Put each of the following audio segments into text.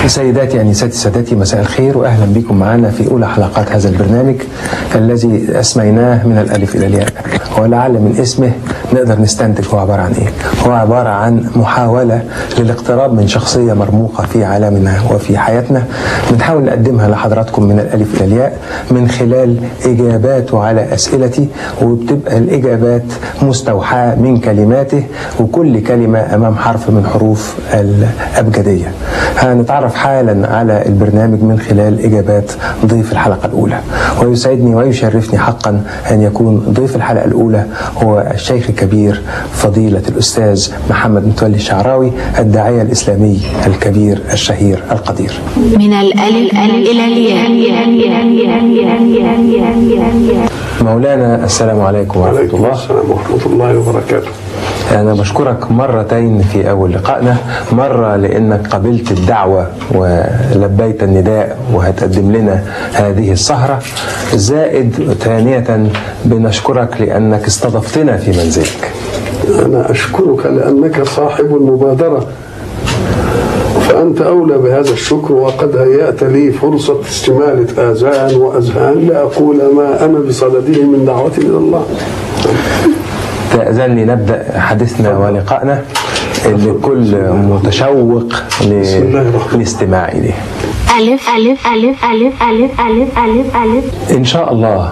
سيداتي أنساتي سادتي، مساء الخير وأهلا بكم معنا في أولى حلقات هذا البرنامج الذي أسميناه من الألف إلى الياء، ولعل من اسمه نقدر نستنتج هو عبارة عن إيه. هو عبارة عن محاولة للاقتراب من شخصية مرموقة في عالمنا وفي حياتنا، بنحاول نقدمها لحضراتكم من الألف إلى الياء من خلال إجاباته على أسئلتي، وبتبقى الإجابات مستوحاة من كلماته، وكل كلمة أمام حرف من حروف الأبجدية. هنتعرف حالا على البرنامج من خلال إجابات ضيف الحلقة الأولى، ويسعدني ويشرفني حقا أن يكون ضيف الحلقة الأولى هو الشيخ الكبير فضيلة الأستاذ محمد متولي الشعراوي، الداعية الإسلامي الكبير الشهير القدير. من الألف إلى الياء. مولانا السلام عليكم ورحمة الله. السلام ورحمة الله وبركاته. أنا بشكرك مرتين في أول لقائنا، مرة لأنك قبلت الدعوة ولبيت النداء وهتقدم لنا هذه السهرة، زائد ثانية بنشكرك لأنك استضفتنا في منزلك. أنا أشكرك لأنك صاحب المبادرة، فأنت أولى بهذا الشكر، وقد هيأت لي فرصة استمالة آذان وأذهان لأقول ما أنا بصدده من دعوة إلى الله. تأذن لي نبدأ حديثنا ولقائنا اللي كل متشوق للاستماع إليه. ألف ألف ألف ألف ألف ألف ألف ألف. إن شاء الله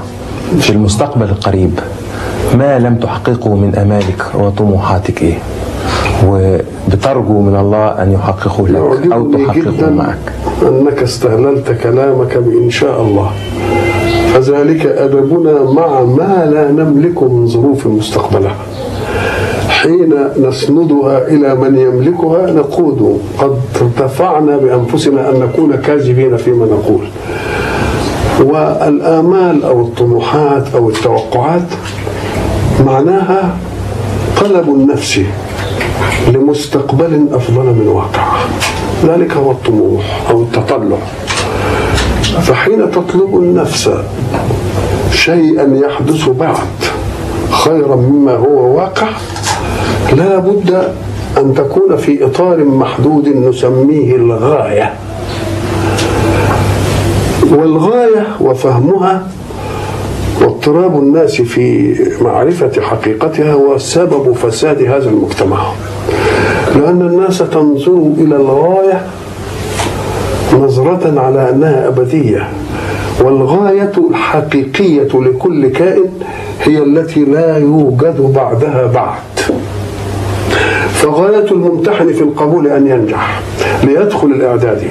في المستقبل القريب ما لم تحققه من أمالك وطموحاتك إيه؟ وبترجو من الله أن يحققه لك أو تحققه معك. أنك استهللت كلامك بإن شاء الله، فذلك أدبنا مع ما لا نملك من ظروف مستقبلها. حين نسندها إلى من يملكها نقود قد ارتفعنا بأنفسنا أن نكون كاذبين فيما نقول. والآمال أو الطموحات أو التوقعات معناها طلب النفس لمستقبل أفضل من واقع، ذلك هو الطموح أو التطلع. فحين تطلب النفس شيئا يحدث بعد خيرا مما هو واقع، لا بد أن تكون في إطار محدود نسميه الغاية. والغاية وفهمها واضطراب الناس في معرفة حقيقتها هو سبب فساد هذا المجتمع، لأن الناس تنظر إلى الغاية نظرة على أنها أبدية، والغاية الحقيقية لكل كائن هي التي لا يوجد بعدها بعد. فغاية الممتحن في القبول أن ينجح ليدخل الإعدادي.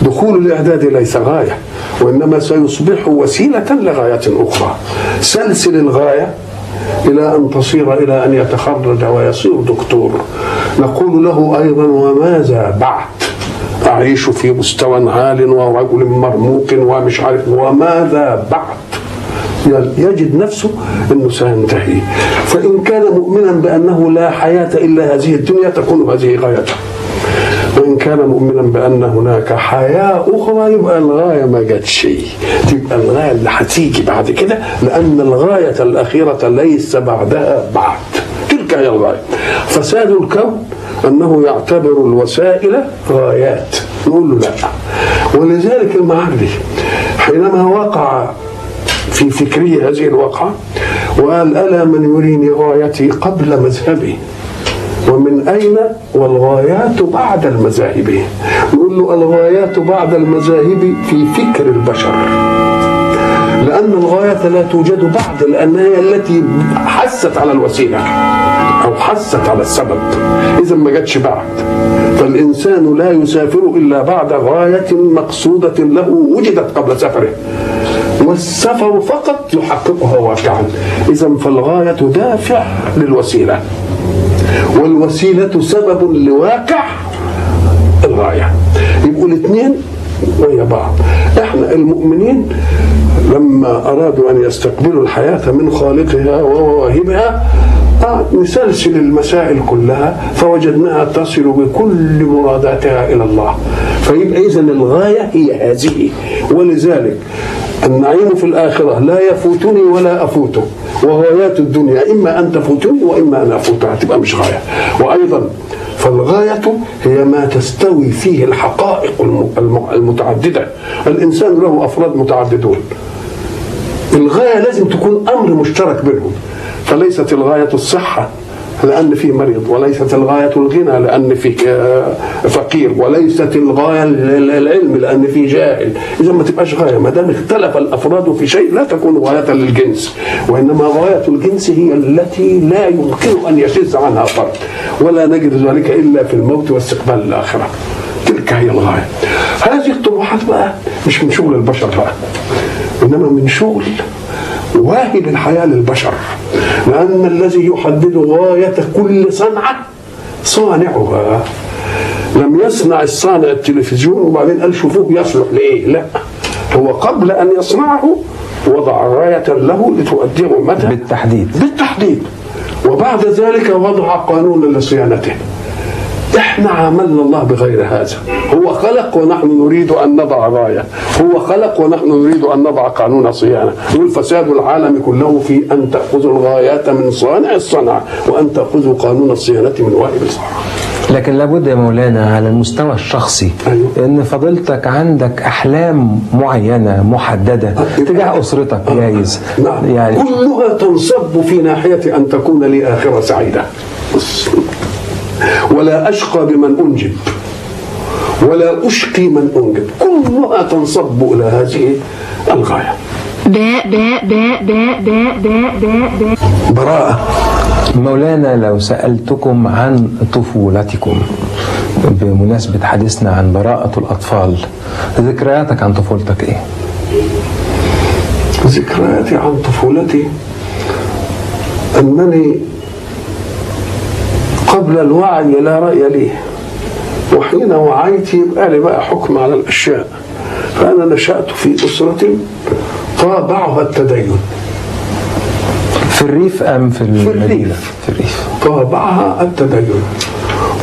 دخول الإعدادي ليس غاية، وإنما سيصبح وسيلة لغاية أخرى. سلسل الغاية إلى أن تصير إلى أن يتخرج ويصير دكتور. نقول له أيضا وماذا بعد؟ أعيش في مستوى عال ورجل مرموق ومش عارف، وماذا بعد؟ يجد نفسه أنه سينتهي. فإن كان مؤمنا بأنه لا حياة إلا هذه الدنيا تكون هذه غايته، وإن كان مؤمنا بأن هناك حياة أخرى يبقى الغاية ما جاتش، تبقى الغاية اللي هتيجي بعد كده، لأن الغاية الأخيرة ليس بعدها بعد، تلك هي الغاية. فساد الكون أنه يعتبر الوسائل غايات، نقول له لا. ولذلك المعري حينما وقع في فكره هذه الوقعة وقال ألا من يريني غايتي قبل مذهبي، ومن أين والغايات بعد المذاهب؟ نقول له الغايات بعد المذاهب في فكر البشر، لأن الغاية لا توجد بعد، لأنها هي التي حست على الوسيلة أو حست على السبب، إذا ما جاتش بعد. فالإنسان لا يسافر إلا بعد غاية مقصودة له وجدت قبل سفره، والسفر فقط يحققها واقعا. إذا فالغاية دافع للوسيلة، والوسيلة سبب لواقع الغاية. يبقوا الاثنين ويا بعض. احنا المؤمنين لما أرادوا أن يستقبلوا الحياة من خالقها وواهبها نسلسل المسائل كلها، فوجدناها تصل بكل مراداتها إلى الله. فيبقى إذن الغاية هي هذه. ولذلك النعيم في الآخرة لا يفوتني ولا أفوته، وغايات الدنيا إما أن تفوتني وإما أن أفوتها، تبقى مش غاية. وأيضا فالغاية هي ما تستوي فيه الحقائق المتعددة. الإنسان له أفراد متعددون، الغاية لازم تكون أمر مشترك بينهم. فليست الغاية الصحة لأن فيه مريض، وليست الغاية الغنى لأن فيه فقير، وليست الغاية العلم لأن فيه جاهل. إذا ما تبقاش غاية ما دام اختلف الأفراد في شيء، لا تكون غاية للجنس، وإنما غاية الجنس هي التي لا يمكن أن يشذ عنها فرد، ولا نجد ذلك إلا في الموت واستقبال الآخرة. تلك هي الغاية. هذه الطموحات بقى مش من شغل البشر بقى، إنما من شغل واهب الحياة للبشر، لأن الذي يحدد غاية كل صنعة صانعها. لم يصنع الصانع التلفزيون وبعدين قال شوفوه يصلح لإيه، لا، هو قبل أن يصنعه وضع غاية له لتؤدي مهمتها بالتحديد، وبعد ذلك وضع قانونا لصيانته. احنا عاملنا الله بغير هذا. هو خلق ونحن نريد أن نضع غاية، هو خلق ونحن نريد أن نضع قانون صيانة. والفساد العالم كله في أن تأخذوا الغايات من صانع الصنعة، وأن تأخذوا قانون الصيانة من واهب الصنعة. لكن لابد يا مولانا على المستوى الشخصي، أيوه، ان فضيلتك عندك احلام معينة محددة تجاه اسرتك، جايز. نعم. يعني كلها تنصب في ناحية ان تكون لي اخره سعيدة، ولا أشقى بمن أنجب ولا أشقي من أنجب، كلها تنصب إلى هذه الغاية. باء باء باء باء باء باء باء باء. براءة. مولانا لو سألتكم عن طفولتكم بمناسبة حديثنا عن براءة الأطفال، ذكرياتك عن طفولتك إيه؟ ذكرياتي عن طفولتي أنني قبل الوعي لا رأي لي، وحين وعيت يبقى لي بقى حكم على الأشياء. فأنا نشأت في أسرة طابعها التدين. في الريف أم في المدينة؟ في الريف. طابعها التدين،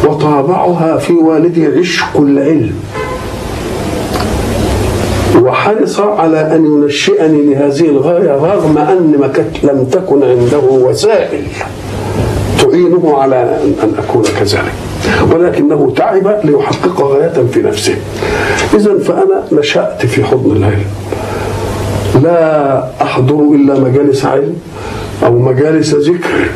وطابعها في والدي عشق العلم، وحرص على أن ينشئني لهذه الغاية رغم أن لم تكن عنده وسائل تعينه على أن أكون كذلك، ولكنه تعب ليحقق غاية في نفسه. إذن فأنا نشأت في حضن العلم، لا أحضر إلا مجالس علم أو مجالس ذكر،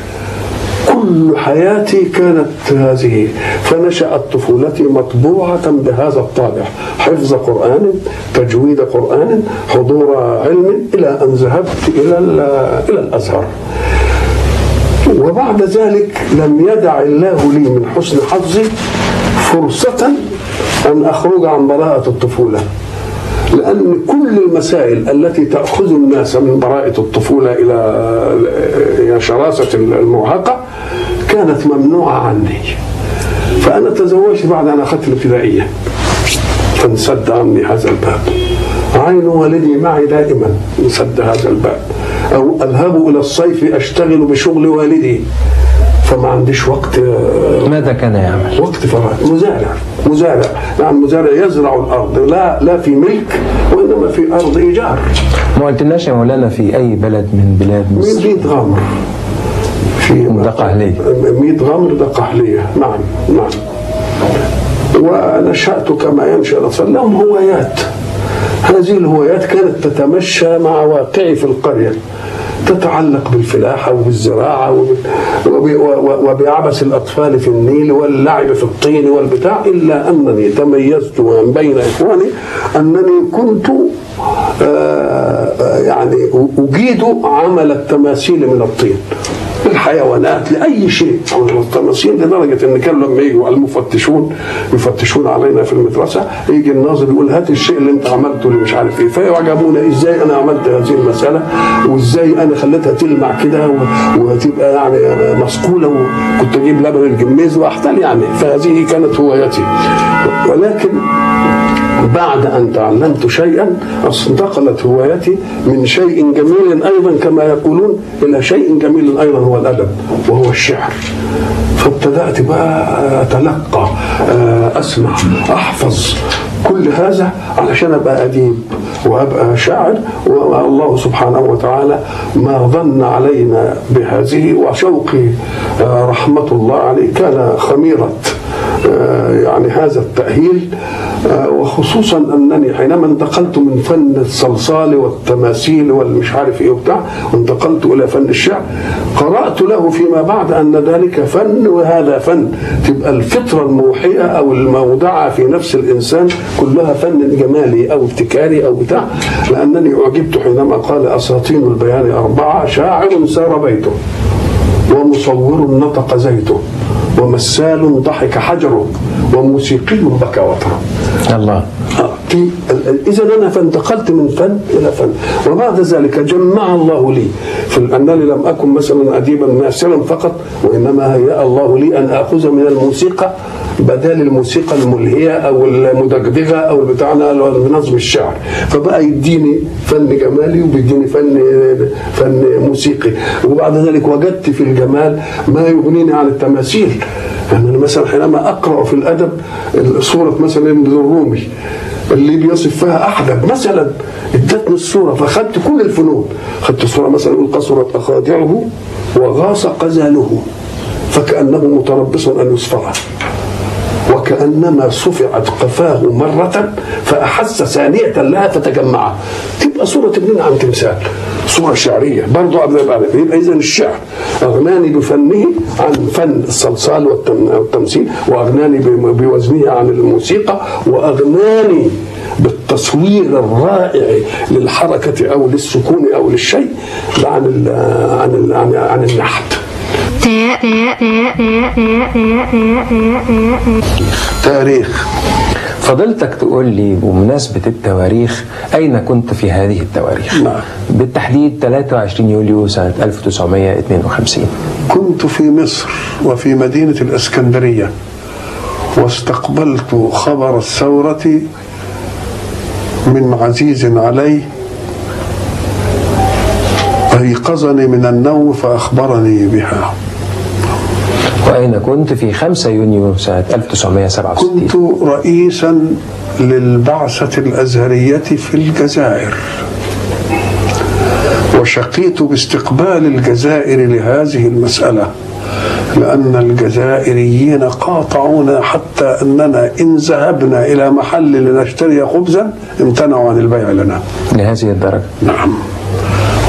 كل حياتي كانت هذه. فنشأت طفولتي مطبوعة بهذا الطابع، حفظ قرآن، تجويد قرآن، حضور علم، إلى أن ذهبت إلى الأزهر. وبعد ذلك لم يدع الله لي من حسن حظي فرصة أن أخرج عن براءة الطفولة، لأن كل المسائل التي تأخذ الناس من براءة الطفولة إلى شراسة المراهقة كانت ممنوعة عني. فأنا تزوجت بعد أن أخذت الابتدائية، فانسد عني هذا الباب. عين والدي معي دائما، انسد هذا الباب. أو أذهب إلى الصيف أشتغل بشغل والدي، فما عنديش وقت. ماذا كان يعمل؟ وقت فراغ. مزارع، نعم، مزارع يزرع الأرض، لا في ملك وإنما في أرض إيجار. ما قلتلناش يا مولانا في أي بلد من بلاد مصر؟ من ميت غمر. في دقهلية. ميت غمر دقهلية، نعم نعم. ونشأت كما ينشأ الأطفال، لهم هوايات. هذه الهوايات كانت تتمشى مع واقعي في القرية، تتعلق بالفلاحة وبالزراعة وبعبث الأطفال في النيل واللعب في الطين والبتاع. إلا أنني تميزت من بين إخواني أنني كنت يعني أجيد عمل التماثيل من الطين، الحيوانات، لأي شيء عمل التماثيل، لدرجة أن كان لما يجوا المفتشون يفتشون علينا في المدرسة، يجي الناظر يقول هات الشيء اللي أنت عملته اللي مش عارف إيه، فيعجبون إزاي أنا عملت هذه المسألة، وإزاي أنا خليتها تلمع كده وتبقى يعني مصقولة، وكنت أجيب لبن الجميز وأحتل يعني. فهذه كانت هوايتي. ولكن بعد أن تعلمت شيئا انتقلت هوايتي من شيء جميل أيضا كما يقولون إلى شيء جميل أيضا، هو الأدب وهو الشعر. فابتدأت بقى أتلقى، أسمع، أحفظ. كل هذا علشان أبقى أديب وأبقى شاعر. والله سبحانه وتعالى ما ظن علينا بهذه. وشوقي رحمة الله عليه كان خميرة يعني هذا التأهيل، وخصوصا أنني حينما انتقلت من فن الصلصال والتماثيل والمش عارف إيه وبتاع، انتقلت إلى فن الشعر، قرأت له فيما بعد أن ذلك فن وهذا فن، تبقى الفطرة الموحية أو المودعة في نفس الإنسان كلها فن جمالي أو ابتكاري أو بتاع. لأنني أعجبت حينما قال أساطين البيان 4: شاعر سار بيته، ومصور نطق زيته، ومسال ضحك حجره، وموسيقي بكى وتره. الله. إذا أنا فانتقلت من فن إلى فن. وبعد ذلك جمع الله لي في أنني لم أكن مثلا أديبا ناصرا فقط، وإنما هيأ الله لي أن آخذ من الموسيقى بدل الموسيقى الملهية أو المدغدغة أو بتاعنا نظم الشعر. فبقى يديني فن جمالي وبيديني فن موسيقي. وبعد ذلك وجدت في الجمال ما يغنيني عن التماثيل. يعني أنا مثلا حينما أقرأ في الأدب صورة مثلا الرومي اللي بيصف فيها أحدب مثلا، ادتني الصورة فخدت كل الفنون. خدت الصورة مثلا يقول قصرت أخادعه وغاص قزاله فكأنه متربص أن يصفعه، وكأنما صفعت قفاه مرة فأحس ثانية لها فتجمعه. تبقى صورة تبنينا عن تمثال، صورة شعرية برضو. يبقى إذن الشعر أغناني بفنه عن فن الصلصال والتمثيل، وأغناني بوزنه عن الموسيقى، وأغناني بالتصوير الرائع للحركة أو للسكون أو للشيء عن عن عن, عن النحت. تاريخ. فضلتك تقول لي بمناسبة التواريخ، أين كنت في هذه التواريخ؟ نعم. بالتحديد 23 يوليو سنة 1952. كنت في مصر وفي مدينة الإسكندرية، واستقبلت خبر الثورة من عزيز علي أيقظني من النوم فأخبرني بها. وأين كنت في 5 يونيو سنة 1967؟ كنت رئيسا للبعثة الأزهرية في الجزائر، وشقيت باستقبال الجزائر لهذه المسألة، لأن الجزائريين قاطعونا حتى أننا إن ذهبنا إلى محل لنشتري خبزا امتنعوا عن البيع لنا. لهذه الدرجة؟ نعم.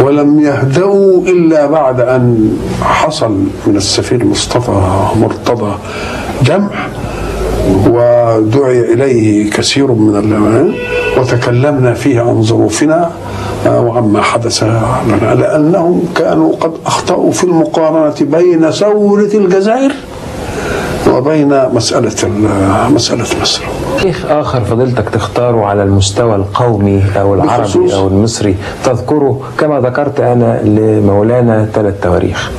ولم يهدأوا إلا بعد أن حصل من السفير مصطفى مرتضى جمع، ودعي إليه كثير من العلماء وتكلمنا فيه عن ظروفنا وعما حدث لنا، لأنهم كانوا قد أخطأوا في المقارنة بين ثورة الجزائر وبين مسألة مصر. تاريخ آخر فضلتك تختاره على المستوى القومي أو العربي أو المصري تذكره كما ذكرت أنا لمولانا 3 تواريخ؟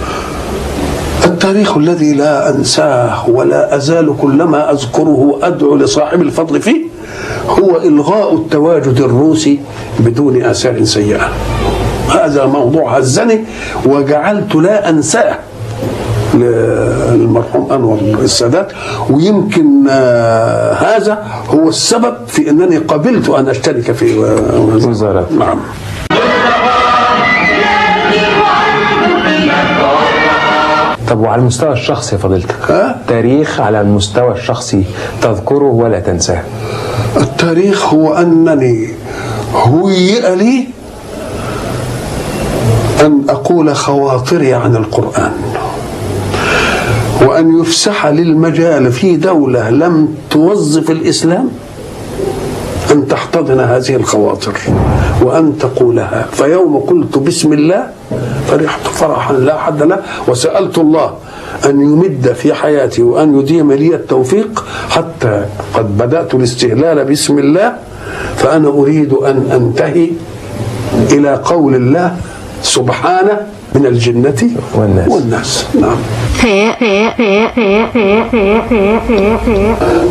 التاريخ الذي لا أنساه ولا أزال كلما أذكره أدعو لصاحب الفضل فيه هو إلغاء التواجد الروسي بدون آثار سيئة. هذا موضوع هزني وجعلت لا أنساه للمرحوم أنور السادات، ويمكن هذا هو السبب في أنني قبلت أن أشترك في وزارة. نعم. طب وعلى المستوى الشخصي فضيلتك، تاريخ على المستوى الشخصي تذكره ولا تنساه؟ التاريخ هو أنني هيئ لي أن أقول خواطري عن القرآن، وأن يفسح للمجال في دولة لم توظف الإسلام أن تحتضن هذه الخواطر وأن تقولها. فيوم قلت بسم الله فرحت فرحا لا حد له، وسألت الله أن يمد في حياتي وأن يديم لي التوفيق حتى قد بدأت الاستهلال بسم الله، فأنا أريد أن أنتهي إلى قول الله سبحانه من الجنة والناس. نعم.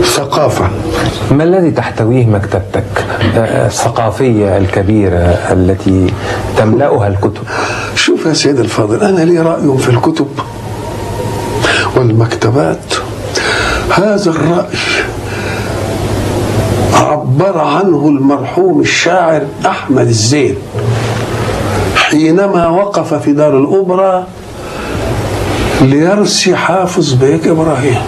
ثقافة. ما الذي تحتويه مكتبتك الثقافية الكبيرة التي تملأها الكتب؟ شوف يا سيد الفاضل، أنا لي رأي في الكتب والمكتبات. هذا الرأي عبر عنه المرحوم الشاعر أحمد الزين حينما وقف في دار الأوبرا ليرسي حافظ بيك إبراهيم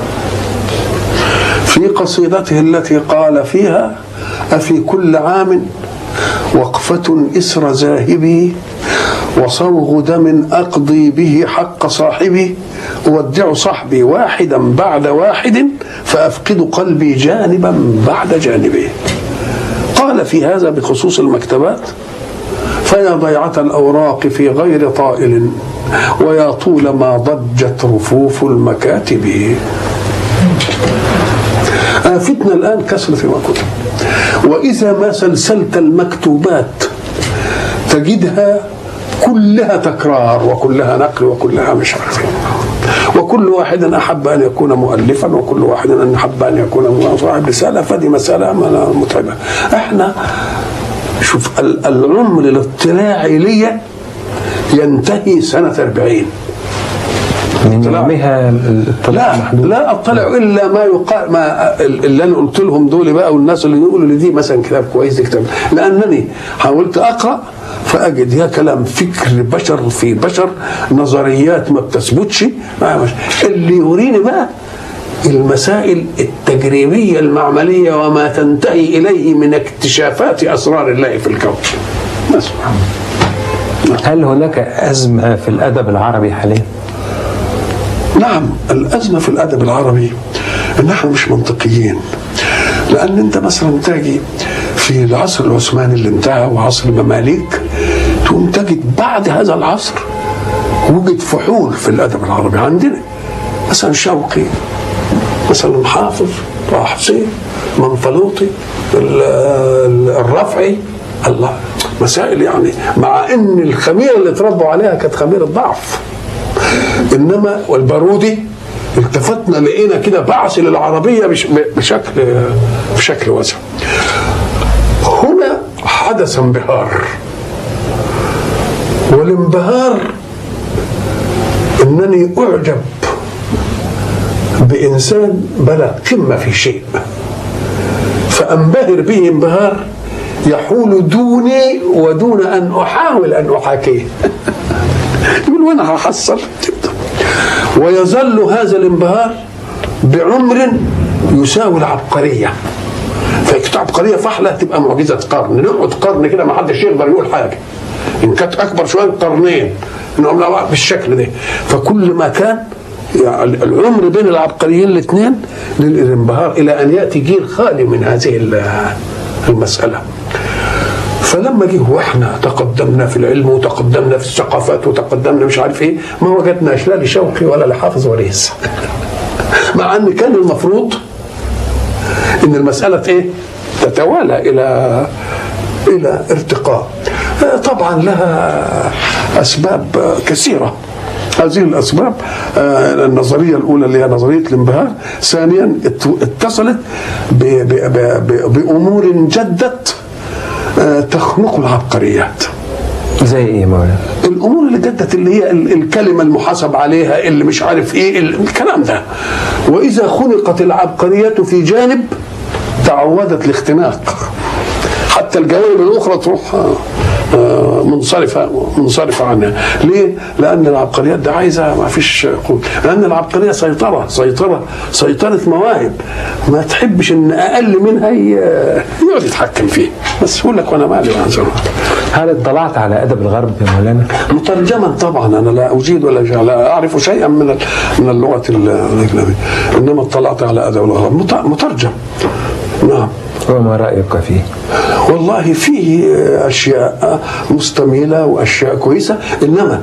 في قصيدته التي قال فيها: أفي كل عام وقفة إسر ذاهبي، وصوغ دم أقضي به حق صاحبي، أودع صاحبي واحدا بعد واحد، فأفقد قلبي جانبا بعد جانبه. قال في هذا بخصوص المكتبات: فيا ضيعة الأوراق في غير طائل، ويا طول ما ضجت رفوف المكاتب. آفتنا الآن كثرة الكتب، وإذا ما سلسلت المكتوبات تجدها كلها تكرار وكلها نقل وكلها مش عارف، وكل واحد أحب أن يكون مؤلفا، وكل واحد أحب أن يكون صاحب رسالة. فدي مسألة متعبة. احنا شوف العمر الاطلاعي لي ينتهي سنة 40 من يومها. لا اطلع الا ما يقال، ما اللي انا قلت لهم دول بقى، والناس اللي يقولوا لي دي مثلا كتاب كويس، دي كتاب، لانني حاولت اقرا فاجد يا كلام فكر بشر في بشر، نظريات ما بتثبتش. اللي يوريني بقى المسائل التجريبية المعمليه وما تنتهي اليه من اكتشافات اسرار الله في الكون. بس. هل هناك ازمة في الادب العربي حاليا؟ نعم، الأزمة في الأدب العربي إن احنا مش منطقيين. لأن أنت مثلا تاجي في العصر العثماني اللي انتهى وعصر المماليك، تقوم تجد بعد هذا العصر وجد فحول في الأدب العربي عندنا، مثلا شوقي، مثلا حافظ، طه حسين، منفلوطي، الرفعي، الله، مسائل يعني، مع إن الخميرة اللي اتربوا عليها كانت خميرة ضعف. انما والبارودي التفتنا لقينا كده بعث للعربية بشكل واسع. هنا حدث انبهار، والانبهار انني اعجب بانسان بلغ قمة في شيء، فانبهر به انبهار يحول دوني ودون ان احاول ان احاكيه. يقول وانا هحصل. ويظل هذا الانبهار بعمر يساوي العبقرية. فكانت عبقرية فحله تبقى معجزه قرن، نقعد قرن كده ما حدش يقدر يقول حاجة. ان كانت اكبر شوية قرنين، نقوم بالشكل ده. فكل ما كان يعني العمر بين العبقريين الاثنين للانبهار، الى ان ياتي جيل خالي من هذه المسالة. فلما جه واحنا تقدمنا في العلم وتقدمنا في الثقافات وتقدمنا مش عارف ايه، ما وجدناش لا لشوقي ولا لحافظ وريس. مع ان كان المفروض ان المسالة ايه؟ تتوالى الى ارتقاء. طبعا لها اسباب كثيرة. هذه الاسباب النظرية الاولى اللي هي نظرية الانبهار، ثانيا اتصلت بامور جدت تخنق العبقريات. زي ايه مولانا؟ الامور اللي جدت اللي هي الكلمة المحاسب عليها، اللي مش عارف ايه الكلام ده. واذا خنقت العبقريات في جانب تعودت الاختناق، حتى الجوانب الاخرى تروح منصرفه عنها. ليه؟ لان العبقريات ده عايزه ما فيش قوة، لان العبقرية سيطرة سيطرة سيطرة مواهب، ما تحبش ان اقل منها يقعد يتحكم فيه، بس يقول لك وانا مالي. هل اطلعت على ادب الغرب يا مولانا؟ مترجما طبعا، انا لا اجيد ولا لا اعرف شيئا من اللغة الاجنبية، انما اطلعت على ادب الغرب مترجم. نعم. وما رأيك فيه؟ والله فيه أشياء مستميلة وأشياء كويسة، إنما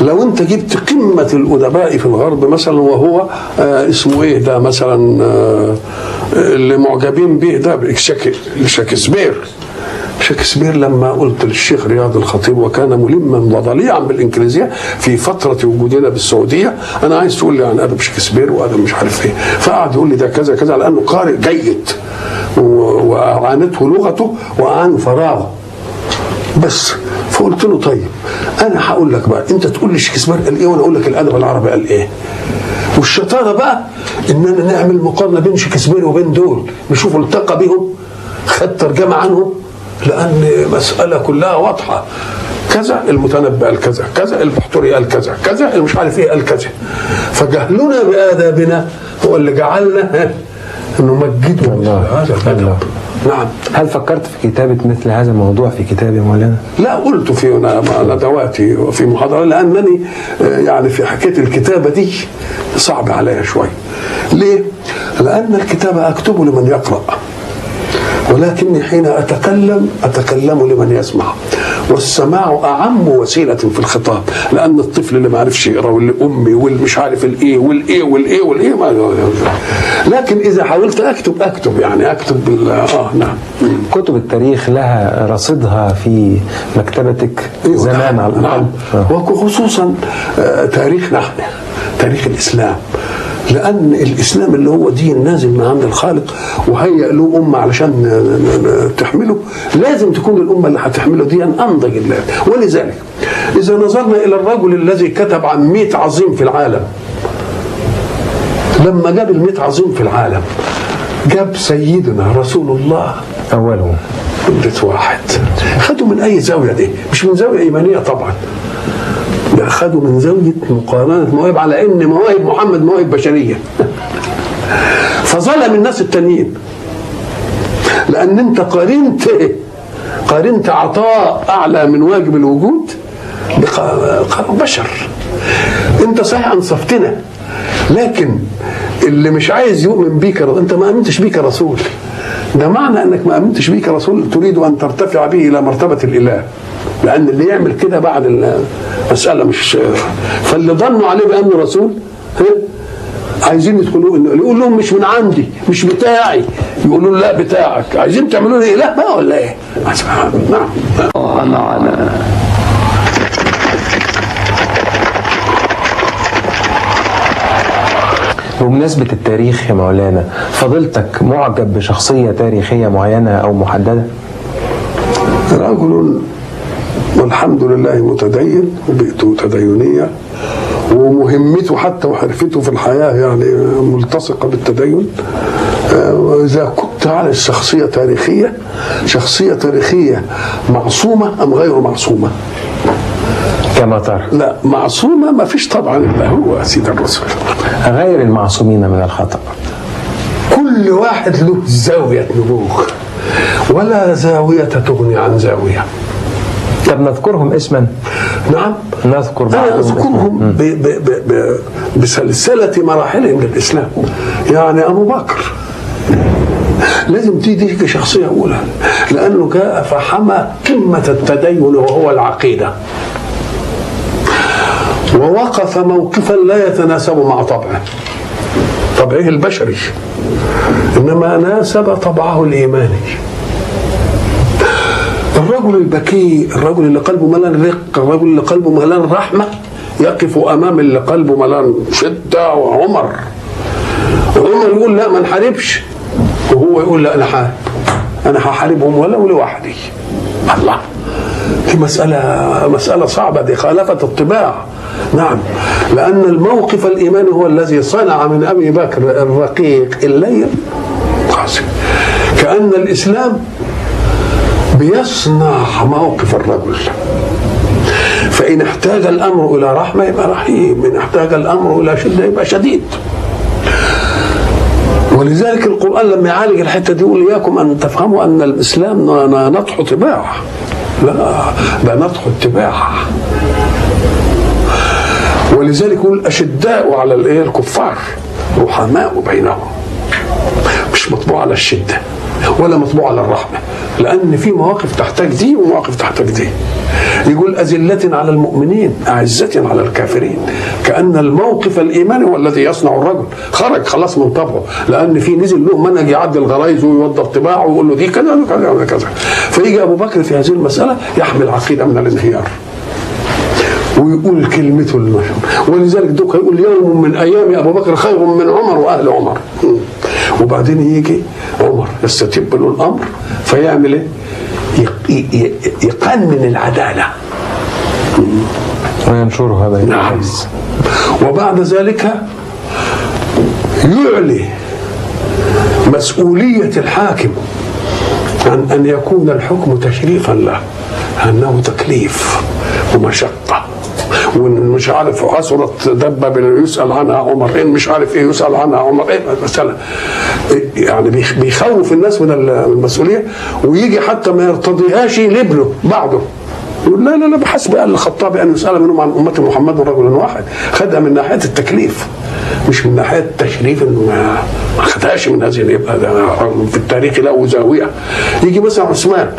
لو أنت جبت قمة الأدباء في الغرب مثلا، وهو اسمه إيه ده مثلا، اللي معجبين به ده شكسبير. شكسبير لما قلت للشيخ رياض الخطيب، وكان ملما وضليعا بالإنجليزية في فترة وجودنا بالسعودية، أنا عايز تقول لي عن أدب شكسبير وأدب مش عارف إيه، فقعد يقول لي ده كذا كذا، لأنه قارئ جيد وأعانته لغته وأعان فراغه بس. فقلت له طيب أنا هقول لك بقى، أنت تقول لي شكسبير قال إيه وأنا أقول لك الأدب العربي قال إيه. والشطارة بقى إننا نعمل مقارنة بين شكسبير وبين دول، نشوف التقى بهم. خد ترجمه عنه؟ لان مسالة كلها واضحة، كذا المتنبي قال كذا، كذا البحتري قال كذا، كذا مش عارف ايه قال كذا. فجهلنا بآدابنا هو اللي جعلنا نمجده هذا الأدب. نعم. هل فكرت في كتابة مثل هذا الموضوع في كتاب يا مولانا؟ لا، قلت في ندواتي وفي محاضرة، لأنني يعني في حكاية الكتابة دي صعب عليها شوي. ليه؟ لأن الكتابة أكتب لمن يقرأ، ولكني حين أتكلم أتكلم لمن يسمع، والسماع أعم وسيلة في الخطاب، لأن الطفل اللي ما عرفش يقرأ واللي أمي واللي مش عارف الإيه والإيه والإيه والإيه ما. لكن إذا حاولت أكتب يعني أكتب نعم. كتب التاريخ لها رصيدها في مكتبتك زمان على الأقل. نعم. وخصوصا تاريخنا احنا، تاريخ الإسلام، لأن الإسلام اللي هو دين نازل من عند الخالق وهيأ له أمة علشان تحمله، لازم تكون الأمة اللي هتحمله دي أنضج الله. ولذلك إذا نظرنا إلى الرجل الذي كتب عن 100 عظيم في العالم، لما جاب 100 عظيم في العالم جاب سيدنا رسول الله أولهم قلة واحد. خدوا من أي زاوية دي؟ مش من زاوية إيمانية طبعا، ده خدوا من زاوية مقارنة مواهب، على إن مواهب محمد مواهب بشرية. فظلم الناس التانيين، لأن أنت قارنت عطاء أعلى من واجب الوجود بشر. أنت صحيح أنصفتنا، لكن اللي مش عايز يؤمن بيك، أنت ما آمنتش بيك رسول. ده معنى أنك ما آمنتش بيك رسول تريد أن ترتفع به إلى مرتبة الإله، لأن اللي يعمل كده بعد المسألة مش. فاللي ظنوا عليه بأنه رسول عايزين يدخلوه، إنه يقول لهم مش من عندي، مش بتاعي، يقولوا لا بتاعك، عايزين تعملوا لي إله بقى ولا إيه؟ نعم. معنا بمناسبة التاريخ يا مولانا، فضيلتك معجب بشخصية تاريخية معينة أو محددة؟ رجل والحمد لله متدين، وبيئته تدينية، ومهمته حتى وحرفته في الحياة يعني ملتصقة بالتدين. وإذا كنت على الشخصية تاريخية، شخصية تاريخية معصومة أم غير معصومة؟ كما ترى. لا، معصومة ما فيش طبعا إلا هو سيد الرسول. غير المعصومين من الخطأ. كل واحد له زاوية نبوغ، ولا زاوية تغني عن زاوية. طب نذكرهم اسما؟ نعم، نذكر بعضهم. أنا أذكرهم بسلسلة مراحلهم للإسلام. يعني أبو بكر لازم تيجي شخصية أولى، لأنه جاء فحمى قمة التدين وهو العقيدة، ووقف موقفا لا يتناسب مع طبعه البشري، إنما ناسب طبعه الإيماني. الرجل البكي، الرجل اللي قلبه ملان رق، الرجل اللي قلبه ملان رحمة، يقف أمام اللي قلبه ملان شدة. وعمر عمر يقول لا ما نحاربش، وهو يقول لا أنا حارب، أنا هحاربهم ولو لوحدي. الله، دي مسألة صعبة، دي خالفت الطباع. نعم، لأن الموقف الإيماني هو الذي صنع من أبي بكر الرقيق اللين قاسم. كأن الإسلام بيصنع موقف الرجل، فإن احتاج الأمر إلى رحمة يبقى رحيم، إن احتاج الأمر إلى شدة يبقى شديد. ولذلك القرآن لما يعالج الحتة دي يقول إياكم أن تفهموا أن الإسلام نطح طباع، لا، ده نطح اتباع. ولذلك يقول أشداء على الكفار رحماء بينهم، مش مطبوع على الشدة ولا مطبوع على الرحمة، لأن في مواقف تحتاج دي ومواقف تحتاج دي. يقول أذلة على المؤمنين أعزة على الكافرين، كأن الموقف الإيماني هو الذي يصنع الرجل. خرج خلاص من طبعه، لأن في نزل له منهج يعدل غرايزه ويوضب طباعه ويقول له دي كذا وكذا وكذا. فيجي أبو بكر في هذه المسألة يحمل عقيدة من الانهيار ويقول كلمته المشهور. ولذلك دوك يقول يوم من أيام أبو بكر خير من عمر وأهل عمر. وبعدين يجي عمر يستتب له الأمر فيعمل إيه؟ يقنن العدالة وينشرها بين الناس. نعم. وبعد ذلك يعلي مسؤولية الحاكم عن أن يكون الحكم تشريفا له، أنه تكليف ومشقة، ومش عارف عصرت دبة يسأل عنها عمر، إن مش عارف إيه يسأل عنها عمر، إيه مثلا، يعني بيخوف الناس من المسؤولية، ويجي حتى ما يرتضيهاش لابنه بعده، يقول لا لا لا، بحسب آل الخطاب أن يسأل منهم عن أمة محمد رجل واحد. خدها من ناحية التكليف مش من ناحية التشريف، إنه ما خدهاش من هذه، يبقى في التاريخ له زاوية. يجي مثلا عثمان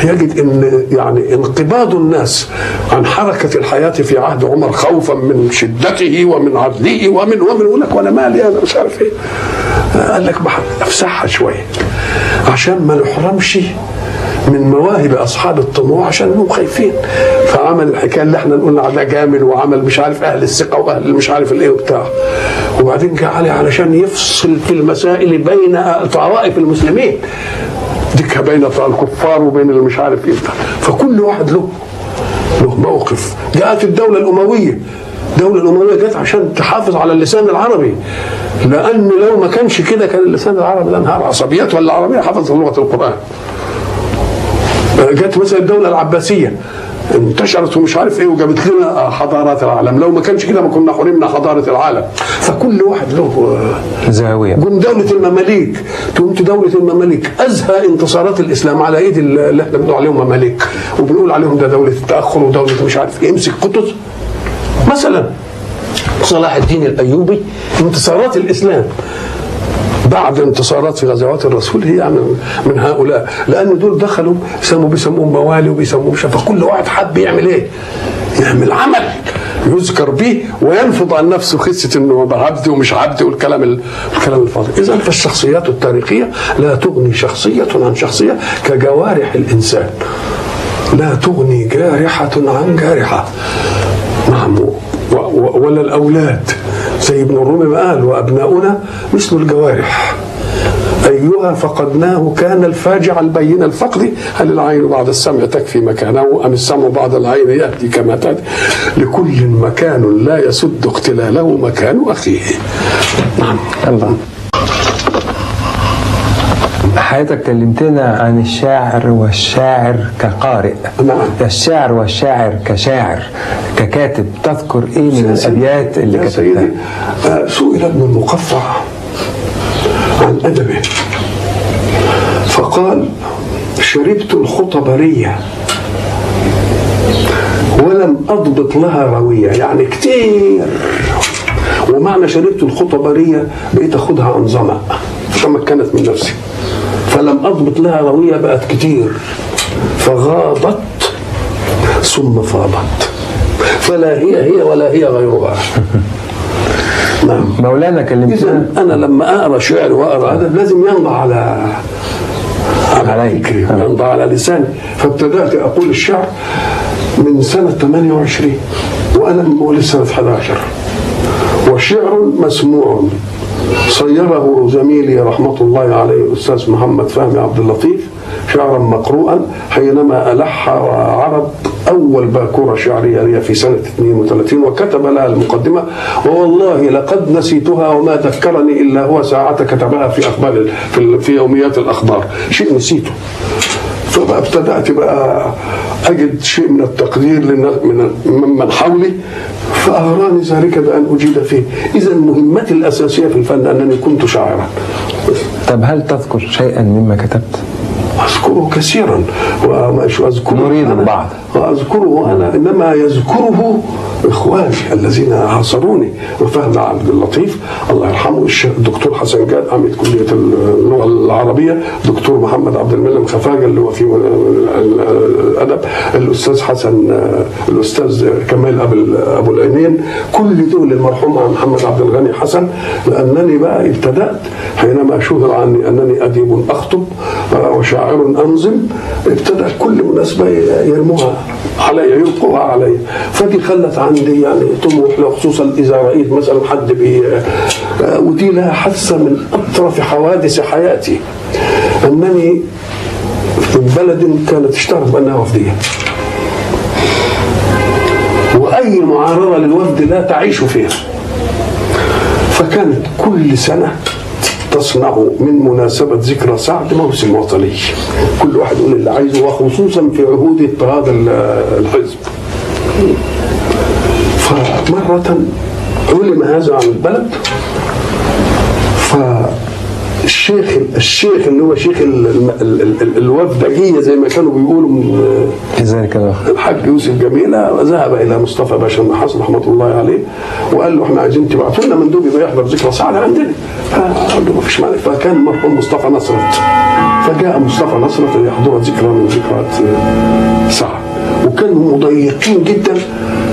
يجد ان يعني انقباض الناس عن حركة الحياة في عهد عمر خوفا من شدته ومن عدله ومن يقول لك وانا مالي انا مش عارف ايه، قال لك افسحها شوية عشان ما نحرمش من مواهب اصحاب الطموح، عشان هم خايفين. فعمل الحكاية اللي احنا نقول عليها جامل، وعمل مش عارف اهل الثقة واهل مش عارف الايه وبتاع، وبعدين جه علي علشان يفصل في المسائل بين طوائف المسلمين، ديك بين الكفار وبين اللي مش عارف ايه، فكل واحد له موقف. جاءت الدولة الأموية، الدولة الأموية جت عشان تحافظ على اللسان العربي، لأن لو ما كانش كده كان اللسان العربي انهار، عصبيته العربية حفظت لغة القرآن. جت مثلا الدولة العباسية انتشرت ومش عارف ايه وجابت لنا حضارات العالم، لو ما كانش كده ما كنا حرمنا حضارة العالم. فكل واحد له زاوية. جم دولة المماليك، تقوم دولة المماليك ازهى انتصارات الاسلام على ايد اللي احنا بنقول عليهم مماليك، وبنقول عليهم ده دولة التاخر ودولة مش عارف ايه. امسك قطز مثلا، صلاح الدين الايوبي، انتصارات الاسلام بعد انتصارات في غزوات الرسول هي من هؤلاء، لأن دول دخلوا بيسموهم موالي وبيسموهم شفا، فكل واحد حب يعمل ايه؟ يعمل عمل يذكر به وينفض عن نفسه خسة انه عبد ومش عبد والكلام الكلام الفاضي. اذا فالشخصيات التاريخية لا تغني شخصية عن شخصية كجوارح الإنسان، لا تغني جارحة عن جارحة. نعم، ولا الأولاد زي ابن الرومي ما قال وأبناؤنا مثل الجوارح، أيها فقدناه كان الفاجع البين الفقد، هل العين بعد السمع تكفي مكانه أم السمع بعد العين يأتي كما تأتي؟ لكل مكان لا يسد اختلاله مكان أخيه. نعم. الله. حضرتك كلمتنا عن الشاعر والشاعر كقارئ. نعم. الشاعر والشاعر كشاعر ككاتب، تذكر ايه من الابيات اللي كتبتها؟ سئل ابن المقفع عن ادبه فقال: شربت الخطبريه ولم اضبط لها روية. يعني كتير، ومعنى شربت الخطبريه بقيت اخدها عن ظمأ تمكنت من نفسي، فلم أضبط لها روية بقت كتير، فغاضت ثم فاضت، فلا هي هي ولا هي غيرها. نعم. مولانا كلمتنا. إذن أنا لما أقرأ شعر وأقرأ أدب لازم ينضع على فكري وينضع على لساني. فابتدأت أقول الشعر من سنة 28 وأنا مواليد سنة 11، وشعر مسموع صيره زميلي رحمة الله عليه الأستاذ محمد فهمي عبد اللطيف شعرا مقروءا حينما ألح وعرض أول باكورة شعرية لي في سنة 32، وكتب لها المقدمة، ووالله لقد نسيتها وما ذكرني إلا هو ساعة كتبها في أخبار في يوميات الأخبار، شيء نسيته. فابتدأت بقى أجد شيء من التقدير ممن حولي، فأغراني ذلك بأن أجيد فيه. إذا مهمتي الأساسية في الفن أنني كنت شاعرا. طب هل تذكر شيئا مما كتبت؟ أذكره كثيرا، وأذكره نريد البعض، وأذكره أنا، إنما يذكره إخواني الذين عاصروني، وفهم عبد اللطيف الله يرحمه، الدكتور حسن جاد عميد كلية اللغة العربية، دكتور محمد عبد المنعم خفاجة اللي هو في الأدب، الأستاذ حسن، الأستاذ كمال أبو العينين، كل دول المرحوم محمد عبد الغني حسن. لأنني بقى ابتدأت حينما شهر عني أنني أديب أخطب وشاعر أنظم، ابتدأ كل مناسبة يرموها علي، يلقوها علي، فدي خلت عندي يعني طموح، خصوصا إذا رأيت مثلا حد ودي لها حادثة من أطرف حوادث حياتي، أنني في بلد كانت تشتهر بأنها وفدية، وأي معارضة للوفد لا تعيش فيها، فكانت كل سنة تصنع من مناسبة ذكرى سعد موسم وطني، كل واحد يقول اللي عايزه، وخصوصا في عهود اضطهاد الحزب. فمرة علم هذا عن البلد، فالشيخ اللي هو شيخ الوفدجية زي ما كانوا بيقولوا في ذلك الوقت، الحاج يوسف جميلة، ذهب إلى مصطفى باشا النحاس رحمة الله عليه وقال له احنا عايزين تبعتوا لنا مندوب يبقى يحضر ذكرى سعد عندنا. فقال له ما فيش مانع. فكان المرحوم مصطفى نصرت، فجاء مصطفى نصرت ليحضر ذكرى من ذكريات سعد، وكانوا مضيقين جدا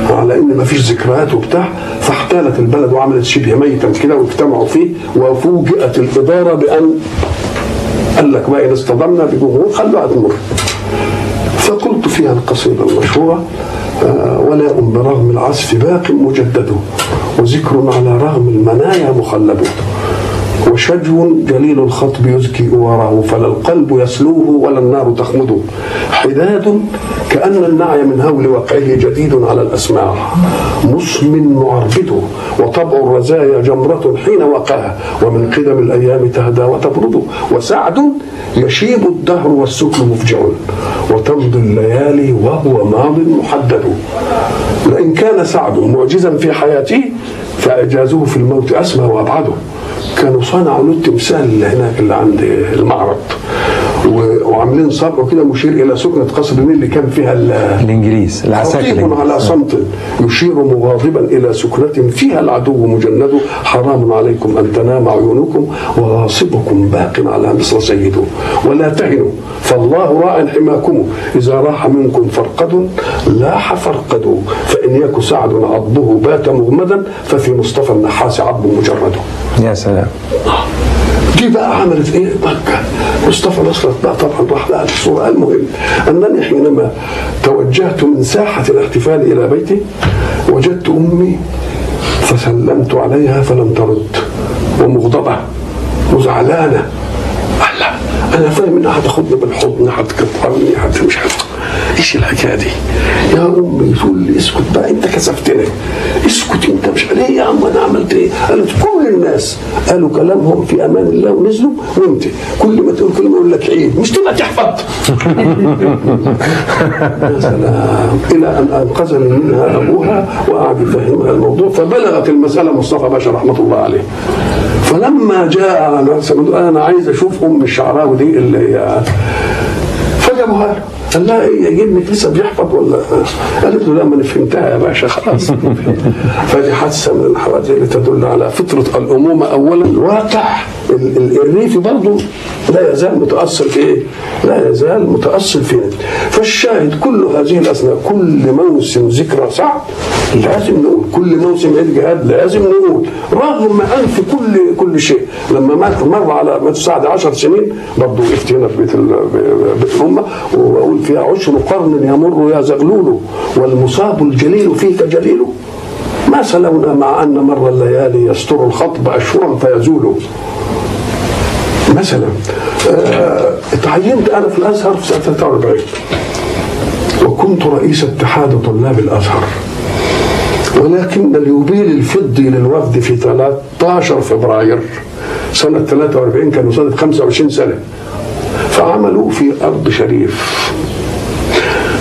على ان ما فيش ذكريات وبتاع. فاحتالت البلد وعملت شبه ميتا كده واجتمعوا فيه، وفوجئت الادارة بان قال لك بقى اصطدمنا بجمهور خلوها تمر. فقلت فيها القصيدة المشهورة: ولاء برغم العزف باق مجدد، وذكر على رغم المنايا مخلد، وشجو جليل الخطب يزكي أواره، فلا القلب يسلوه ولا النار تخمده، حداد كأن النعي من هول وقعه جديد على الأسماع، مصم معربده، وطبع الرزايا جمرة حين وقعها، ومن قدم الأيام تهدى وتبرد، وسعد يشيب الدهر والسكن مفجع، وتمضي الليالي وهو ماض محدد. لئن كان سعد معجزا في حياته فإعجازه في الموت أسمى وأبعده. كانوا صنعوا له التمثال اللي هناك اللي عند المعرض، وعاملين صبعه كده مشير الى سكنة قصر النيل اللي كان فيها الانجليز العساكر. خطيب على صمت يشير مغاضبا الى سكنة فيها العدو مجند، حرام عليكم ان تنام عيونكم وغاصبكم باق على مصر سيده، ولا تهنوا فالله راع حماكم، اذا راح منكم فرقد لاح فرقد، فان يك سعد عضه بات مغمدا، ففي مصطفى النحاس عض مجرد. يا سلام. دي بقى عملت ايه؟ ضجه. مصطفى نصرت بقى طبعا راح لها الصورة. المهم انني حينما توجهت من ساحة الاحتفال الى بيتي وجدت امي، فسلمت عليها فلم ترد، ومغضبه وزعلانه. الله، انا فاهم انها هتاخدني بالحضن، هتكفرني، مش عارف ايش الحكاية دي. يا امي تقول لي اسكت بقى، انت كسفتني، اسكت انت، مش ليه يا عم انا عملت ايه؟ قالت كل الناس قالوا كلامهم في امان الله ونزلوا، وانت كل ما تقول كلمة يقول لك عيب، مش تبقى تحفظ. يا سلام. الى ان انقذني منها ابوها وقعد يفهمها الموضوع، فبلغت المسالة مصطفى باشا رحمه الله عليه. فلما جاء انا عايز اشوف ام الشعراوي دي اللي هي، فجابوها له. قال لها ايه ابنك لسه بيحفظ ولا؟ قالت له لا، ما انا فهمتها يا باشا خلاص. فدي حادثه من الحوادث اللي تدل على فطره الامومة اولا. الواقع الريفي برضه لا يزال متاثر في ايه؟ لا يزال متاثر فينا. فالشاهد كل هذه الاثناء، كل موسم ذكرى سعد لازم نقول، كل موسم عيد جهاد لازم نقول، رغم انف كل شيء. لما مات مر على مات سعد 10 سنين برضه وقفت هنا في بيت الامة واقول فيها: 10 قرن يمر يا زغلول، والمصاب الجليل فيك جليل، ما سلونا مع أن مر الليالي يستر الخطب أشهرا فيزول. مثلا تعينت أنا في الأزهر في سنة 43، وكنت رئيس اتحاد طلاب الأزهر، ولكن اليوبيل الفضي للوفد في 13 فبراير سنة 43 كانوا سنة 25 سنة، فعملوا في أرض شريف.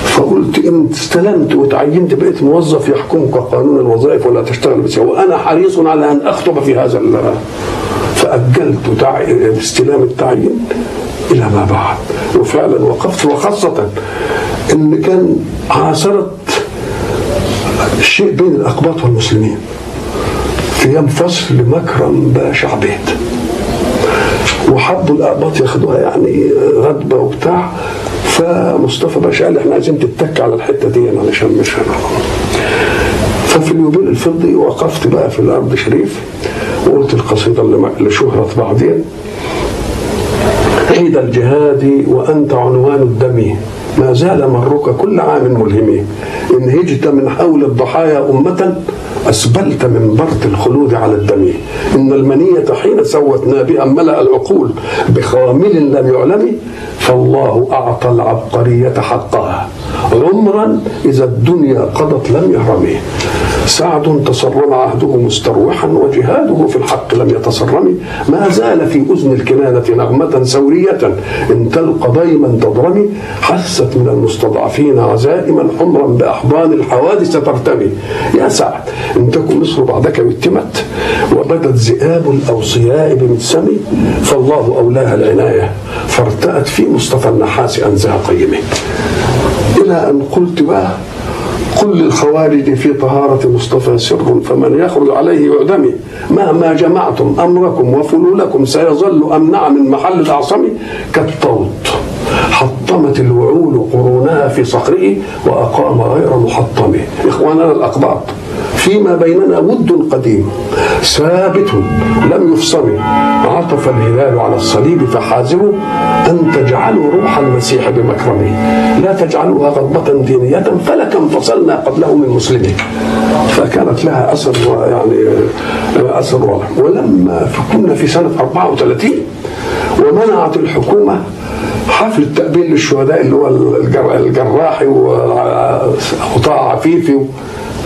فقلت إن استلمت وتعينت بقيت موظف يحكمك قانون الوظائف ولا تشتغل بس، وأنا حريص على أن أخطب في هذا. فأجلت استلام التعيين إلى ما بعد، وفعلا وقفت، وخاصة إن كان عاصرت شيء بين الأقباط والمسلمين في يوم فصل مكرم باشا عبيد، وحبوا الأقباط ياخدوها يعني غضبة وبتاع. فمصطفى باشا قال احنا عايزين تتك على الحتة دي علشان مش هنعرف. ففي اليوبيل الفضي وقفت بقى في الأرض شريف وقلت القصيدة اللي شهرت بعدين: عيد الجهاد وأنت عنوان الدم، ما زال مرك كل عام ملهمي، إن هجت من حول الضحايا أمة أسبلت من برد الخلود على الدم، إن المنية حين سوت نابئا ملأ العقول بخامل لم يعلم، فالله أعطى العبقرية حقها عمرا إذا الدنيا قضت لم يهرمه. سعد تصرم عهده مستروحا وجهاده في الحق لم يتصرم، ما زال في أذن الكنانة نغمة سورية إن تلقى ضيما تضرمي، حست من المستضعفين عزائما حمرا بأحضان الحوادث ترتمي. يا سعد إن تكن مصر بعدك يتمت وبدت ذئاب الأوصياء بمتسمي، فالله أولاها العناية فارتأت في مصطفى النحاس أنزه قيمه. إلى أن قلت بقى قل للخوارج في طهارة مصطفى سر، فمن يخرج عليه يعدمي، مهما جمعتم أمركم وفلولكم سيظل أمنع من محل الأعصم. كالطود حطمت الوعول قرونها في صخره وأقام غير محطمه. إخواننا الأقباط فيما بيننا ود قديم ثابت لم يفصم، عطف الهلال على الصليب فحازروا أن تجعلوا روح المسيح بمكرمه، لا تجعلوها غضبة دينية فلك انفصلنا قبله من مسلمه. فكانت لها أثر، يعني أثر واضح. ولما كنا في سنة 34 ومنعت الحكومة حفل التأبين للشهداء اللي هو الجراحي وطه عفيفي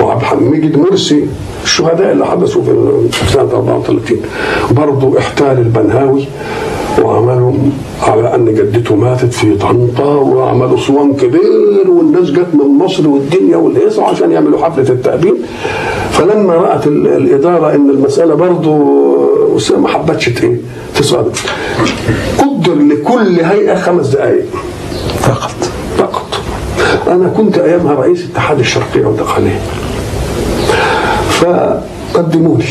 وعبد المجيد مرسي، الشهداء اللي حدثوا في سنة 34، برضو احتال البنهاوي وعملوا على أن جدته ماتت في طنطا، وعملوا صوان كبير والناس جت من مصر والدنيا والهيصة عشان يعملوا حفلة التأبين. فلما رأت الإدارة أن المسألة برضو ما حبتش تصادف، قدر لكل هيئة 5 دقائق فقط. أنا كنت أيامها رئيس اتحاد الشرقية والدقهلية، فقدموني.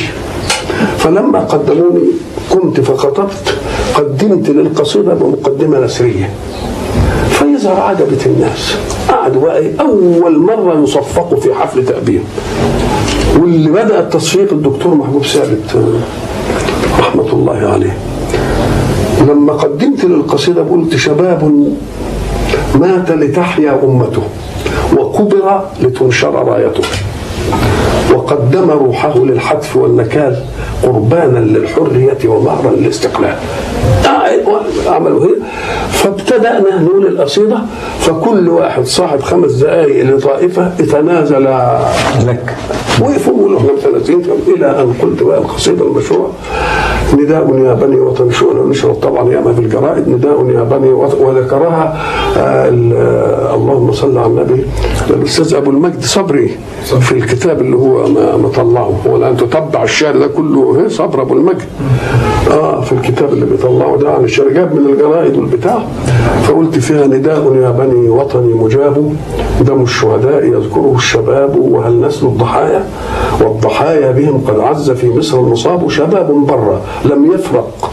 فلما قدموني قمت فخطبت، قدمت للقصيدة بمقدمة نثرية، فيظهر عجبت الناس. قعدوا أول مرة يصفقوا في حفل تأبين، واللي بدأ التصفيق الدكتور محبوب ثابت رحمة الله عليه. لما قدمت للقصيدة قلت: شباب مات لتحيا أمته، وقبر لتنشر رايته، وقدم روحه للحتف والنكال قربانا للحرية ومهرا للاستقلال. عملوا هي. فابتدأنا نقول القصيدة، فكل واحد صاحب 5 دقائق لطائفة اتنازل لك، وقفوا وقولوا احنا 30، إلى أن قلت بقى القصيدة المشهورة: نداء يا بني وطن، شؤون نشرت طبعا ياما في الجرائد، نداء يا بني وطن، وذكرها اللهم صل على النبي الأستاذ أبو المجد صبري في الكتاب اللي هو ما طلعه، هو الآن تتبع الشعر ده كله صبر أبو المجد في الكتاب اللي بيطلعه ده عن الشعر، جاب من الجرائد والبتاع. فقلت فيها: نداء يا بني وطني مجاب، دم الشهداء يذكره الشباب، وهل نسل الضحايا والضحايا بهم قد عز في مصر المصاب، شباب برا لم يفرق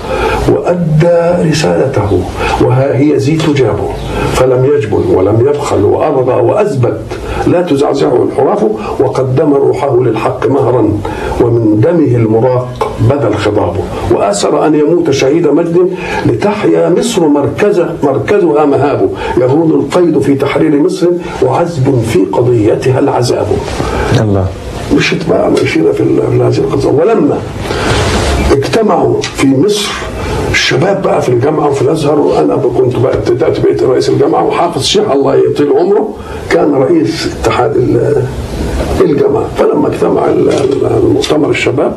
وأدى رسالته، وها هي ذي تجابه، فلم يجبن ولم يبخل وأرضى وأثبت، لا تزعزعه الحراف، وقدم روحه للحق مهرا، ومن دمه المراق بدا الخضاب، وأسر أن يموت شهيد مجد، لتحيا مصر مركزها مهاب، يهون القيد في تحرير مصر، وعزب في قضيتها العذاب. الله. مشيت بقى، مشينا في هذه القضية. ولما اجتمعوا في مصر الشباب بقى في الجامعة وفي الأزهر، وأنا كنت بقى ابتدأت بقيت رئيس الجامعة، وحافظ شيخ الله يطيل عمره كان رئيس اتحاد الجامعة. فلما اجتمع المؤتمر الشباب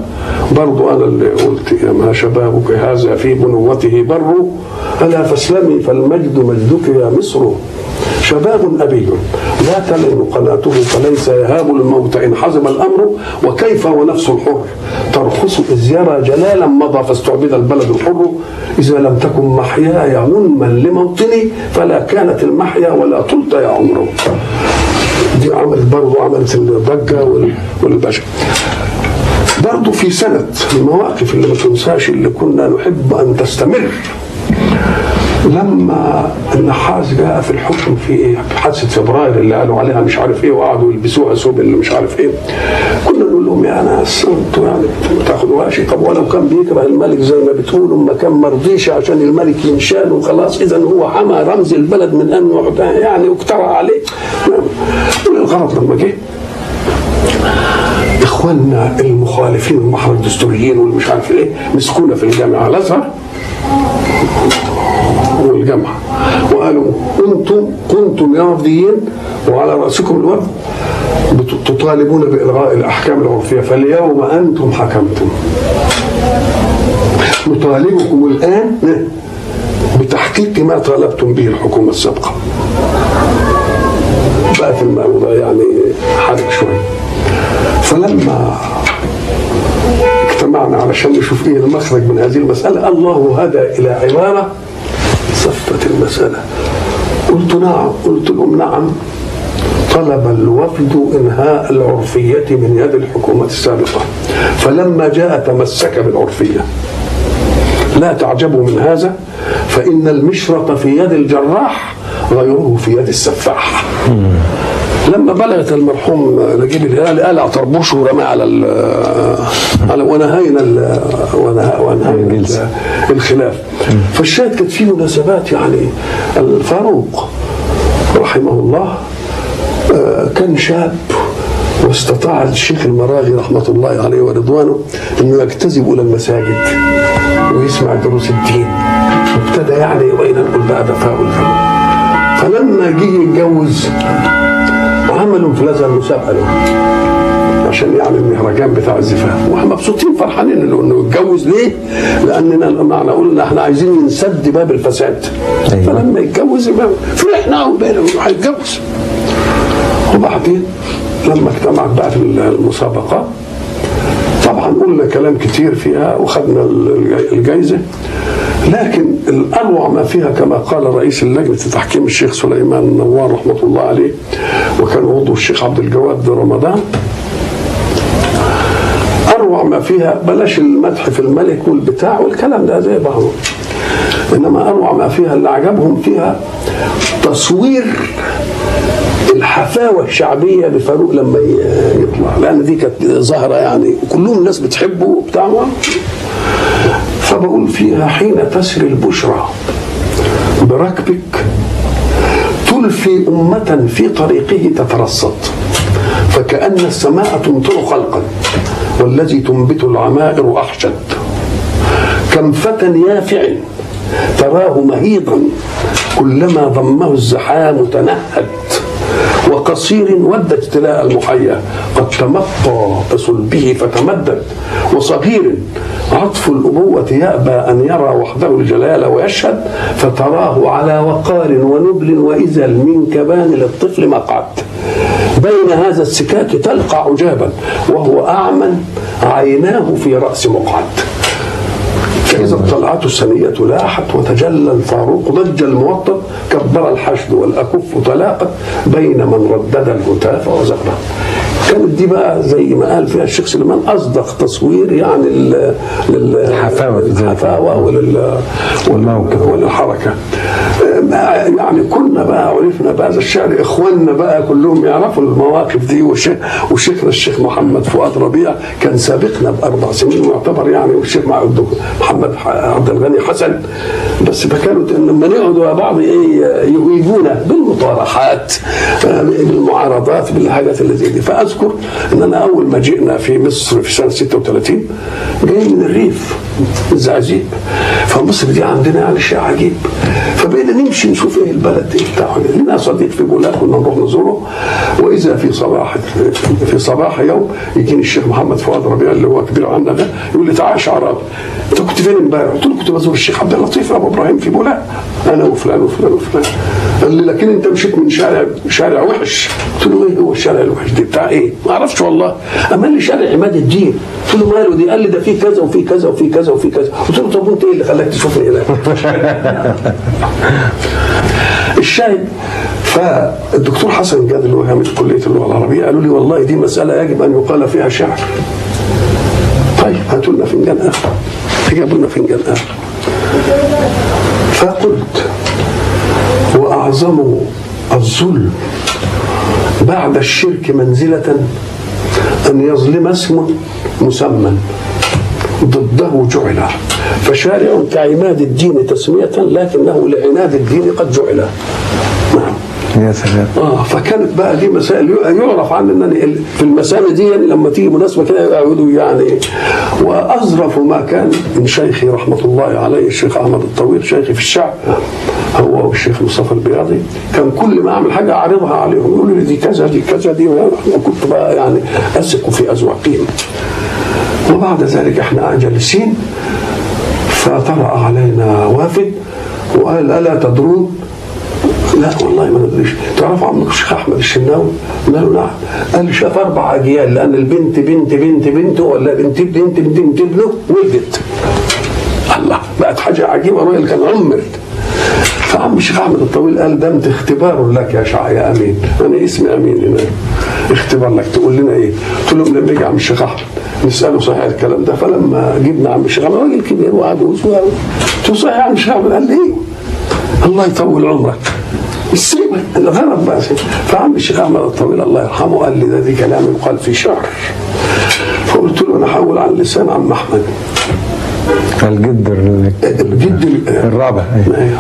برضو أنا اللي قلت: يا ما شبابك هذا في بنوته بر، ألا فاسلمي فالمجد مجدك يا مصر، شباب أبي لا تلين قناته، فليس يهاب الموت إن حزم الأمر، وكيف ونفس الحر ترخص إذ يرى جلالا مضى فاستعبد البلد الحر، إذا لم تكن محياي غنما لموطني فلا كانت المحيا ولا طلت يا عمر. دي عملت برضو، عملت الضجة والبشر برضو في سنة. المواقف اللي ما تنساش اللي كنا نحب أن تستمر، لما النحاس جاء في الحكم في حادثة فبراير اللي قالوا عليها مش عارف ايه، وقعدوا يلبسوها ثوب اللي مش عارف ايه، كنا نقول لهم يا ناس انتوا يعني ما تاخدوهاش، طب ولو كان بيكره الملك زي ما بتقولوا، ما كان مرضيش عشان الملك ينشال وخلاص، اذا هو حمى رمز البلد من انه يعني واقترع عليه. والغرض لما جه اخواننا المخالفين المحر الدستوريين والمش عارف ايه مسكونا في الجامعة الازهر والجامعة، وقالوا انتم كنتم يا وفديين وعلى راسكم الوفد تطالبون بإلغاء الأحكام العرفية، فاليوم أنتم حكمتم، نطالبكم الآن بتحقيق ما طالبتم به الحكومة السابقة. بقت الموضوع يعني حرك شوي. فلما اجتمعنا علشان نشوف ايه المخرج من هذه المسألة، الله هدى إلى عبارة صفت المسألة. قلت نعم، قلت لهم نعم، طلب الوفد إنهاء العرفية من يد الحكومة السابقة، فلما جاء تمسك بالعرفية. لا تعجبوا من هذا، فإن المشرط في يد الجراح غيره في يد السفاح. لما بلغت المرحوم نجيب الهلالي قلع طربوشه ورماه على ونهينا ونهينا الخلاف. فالشاهد كانت في مناسبات، يعني الفاروق رحمه الله كان شاب، واستطاع الشيخ المراغي رحمة الله عليه ورضوانه انه يجتذب الى المساجد ويسمع دروس الدين، وابتدى يعني وين نقول بقى تفاؤل. فلما جه يتجوز عملوا في الازهر مسابقة له عشان يعمل المهرجان بتاع الزفاف، واحنا مبسوطين فرحانين انه يتجوز. ليه؟ لاننا معنى قلنا احنا عايزين نسد باب الفساد. أيوة. فلما يتجوز فرحنا وبقينا هيتجوز. وبعدين لما اجتمعت بقى في المسابقة طبعا قلنا كلام كتير فيها وخدنا الجايزة، لكن الأروع ما فيها كما قال رئيس اللجنة التحكيم الشيخ سليمان النوار رحمة الله عليه، وكان عضو الشيخ عبد الجواد رمضان، أروع ما فيها بلاش المدح في الملك والبتاع والكلام ده زي بعضه، إنما أروع ما فيها اللي عجبهم فيها تصوير الحفاوة الشعبية بفاروق لما يطلع، لأن دي كانت ظاهرة يعني كلهم الناس بتحبه وبتاع. فبقول فيها: حين تسري البشرى بركبك تلفي أمة في طريقه تترصد، فكأن السماء تمطر خلقا والذي تنبت العمائر أحشد، كم فتى يافع تراه مهيضا كلما ضمه الزحام تنهد، وقصير ود اجتلاء المحيا قد تمطى بصلبه فتمدد، وصغير عطف الأبوة يأبى أن يرى وحده الجلال ويشهد، فتراه على وقار ونبل وإذا المنكبان للطفل مقعد، بين هذا السكاك تلقى عجابا وهو أعمى عيناه في رأس مقعد. فإذا الطلعة السنية لاحت وتجلى الفاروق ضج الموطد، كبر الحشد والأكف تلاقت بين من ردد الهتاف وزغره. كانت دي بقى زي ما قال فيها الشيخ سليمان أصدق تصوير يعني للحفاوة والموكب وللحركة. يعني كنا بقى عرفنا بهذا الشعر، إخواننا بقى كلهم يعرفوا المواقف دي، وشيخنا الشيخ محمد فؤاد ربيع كان سابقنا ب4 سنين ويعتبر يعني، والشيخ محمد عبد الغني حسن، بس فكانوا لما نقعدوا مع بعض ايه يهيجونا بالمطارحات بالمعارضات بالحاجات اللي زي دي. فاذكر ان انا اول ما جئنا في مصر في سنة 36 جاي من الريف الزعازيق، فمصر دي عندنا يعني شيء عجيب، فبقينا نمشي نشوف ايه البلد ايه بتاعه. لنا صديق في بولاق كنا نروح نزوره، واذا في صباح يوم يجيني الشيخ محمد فؤاد ربيع اللي هو كبير عنا ده يقول لي تعال شعراوي، انت كنت فين امبارح؟ قلت له كنت بزور الشيخ عبد اللطيف ابو ابراهيم في بولاق، انا وفلان وفلان وفلان. قال لي لكن انت مشيت من شارع وحش. قلت له ايه هو الشارع الوحش دي بتاع ايه؟ ما اعرفش والله. اما قال لي شارع عماد الدين. قلت له ماله دي؟ قال لي ده فيه كذا وفيه كذا وفيه كذا وفيه كذا. قلت له طب وانت ايه اللي خلاك تشوفني هناك؟ الشاهد فالدكتور حسن جاد اللي هو عميد كليه اللغة العربية قالوا لي والله دي مسالة يجب ان يقال فيها شعر. طيب هاتوا لنا فنجان قهوة. جابوا لنا فنجان قهوة. فقلت: واعظم الظلم بعد الشرك منزلة أن يظلم اسم مسمى ضده جعل، فشارع كعماد الدين تسمية لكنه لعناد الدين قد جعل. نعم. يا سلام. فكانت بقى دي مسائل يعرف عن انني في المسائل دي لما تيجي مناسبة كده يقعدوا يعني. واظرف ما كان من شيخي رحمه الله عليه الشيخ احمد الطويل، شيخي في الشعب، هو والشيخ مصطفى البياضي، كان كل ما اعمل حاجة اعرضها عليهم، يقولوا لي دي كذا دي كذا دي، وكنت بقى يعني اثق في اذواقهم. وبعد ذلك احنا جالسين فطرأ علينا وافد وقال الا تدرون؟ لا والله ما ندريش. تعرفوا عمك الشيخ احمد الشناوي؟ قلنا له نعم. قال شاف 4 اجيال، لان البنت بنت بنت بنته ولا بنت بنت بنت بنت ابنه ولدت. الله، بقت حاجة عجيبة، الراجل كان عمرت. فعم الشيخ احمد الطويل قال ده انت اختبار لك يا امين، انا اسمي امين هناك، اختبار لك تقول لنا ايه؟ قلت لهم لما يجي عم الشيخ احمد نساله صحيح الكلام ده. فلما جبنا عم الشيخ احمد، راجل كبير وعجوز، قلت له صحيح يا عم الشيخ احمد؟ قال لي ايه؟ الله يطول عمرك. السيبه الغرض بقى. فعم الشيخ احمد الطويل الله يرحمه قال لي ده دي كلام يقال في شعر. فقلت له انا هقول عن لسان عم احمد الجد الرابع. أيوه.